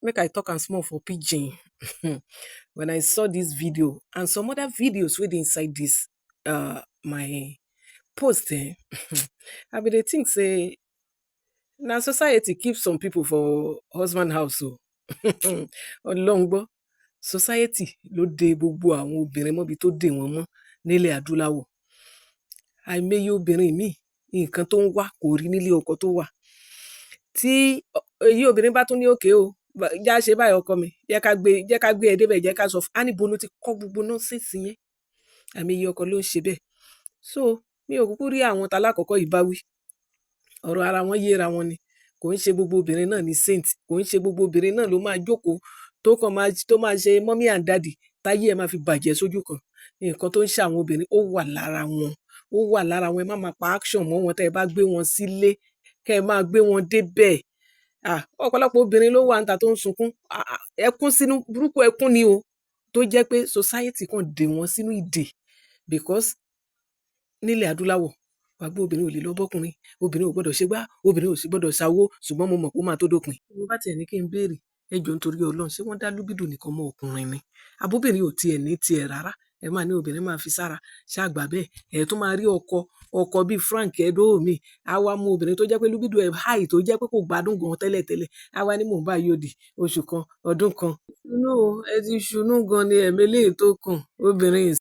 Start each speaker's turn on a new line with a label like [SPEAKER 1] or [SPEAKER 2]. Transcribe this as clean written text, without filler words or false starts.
[SPEAKER 1] Make I talk am small for pidgin. When I saw this video and some other videos wey dey inside this my post, I bin dey think say na society keep some people for husband house o. Ọlọ́run gbọ́, society ló de gbogbo àwọn obìnrin mọ́bi tó dè wọ́n mọ́ nílẹ̀ adúláwọ̀. Àìmọye obìnrin míì, nǹkan tó ń wá kò rí nílé ọkọ tó wà. Tí èyí obìnrin bá tún ní òkè o, já ṣe báyìí, ọkọ mi, jẹ́ ká gbé ẹ débẹ̀, jẹ́ ká sọ fún á níbo ló ti kọ́ gbogbo nonsense yẹn. Àìmọye ọkọ ló ń ṣe bẹ́ẹ̀. So mi ò kúkú rí àwọn talákọ̀ọ́kọ́ yìí bá wí. Ọ̀rọ̀ ara wọn yéra wọn ni. Kò ń ṣe gbogbo obìnrin náà ní saint. Kò ń ṣe gbogbo obìnrin náà ló máa jókòó tó kàn máa tó máa ṣe mummy and daddy táyé ẹ̀ máa fi bàjẹ́ sójú kan. Nǹkan tó ń ṣe àwọn obìnrin, ó wà lára wọn, ó wà lára wọn. Ẹ má máa pa action mọ́ wọn. Tẹ́ ẹ bá gbé wọn sílé, kẹ́ ẹ máa gbé wọn débẹ̀. Ah, ọ̀pọ̀lọpọ̀ obìnrin ló wà níta tó ń sunkún ẹkún sínú burúkú, ẹkún ni o, tó jẹ́ pé society kan dè wọ́n sínú ìdè, because nílẹ̀ adúláwọ̀, wàá gbọ́, obìnrin ò lè lọ bọ́kùnrin, obìnrin ò gbọ́dọ̀ ṣe gbá, obìnrin ò sì gbọ́dọ̀ ṣàwo. Ṣùgbọ́n mo mọ̀ pé ó máa tó dópin. Mo bá tiẹ̀ ní kí n béèrè, ẹ jọ̀ọ́, nítorí Ọlọ́run, ṣé wọ́n dá libido nìkan mọ́ ọkùnrin ni, àbóbìnrin ò tiẹ̀ ní tiẹ̀ rárá? Ẹ máa ní obìnrin máa fi sára ṣáàgbà bẹ́ẹ̀. Ẹ tún máa rí ọkọ ọkọ bíi Frank Edoho, á wá mú obìnrin tó jẹ́ pé libido ẹ̀ high, tó jẹ́ pé kò gbádùn gan tẹ́lẹ̀tẹ́lẹ̀, á wá ní mò ń bá yóò di oṣù kan, ọdún kan. Ṣùnú o, ẹ ti ṣùnú gan ni. Ẹ̀mí eléyìí tó kàn obìnrin.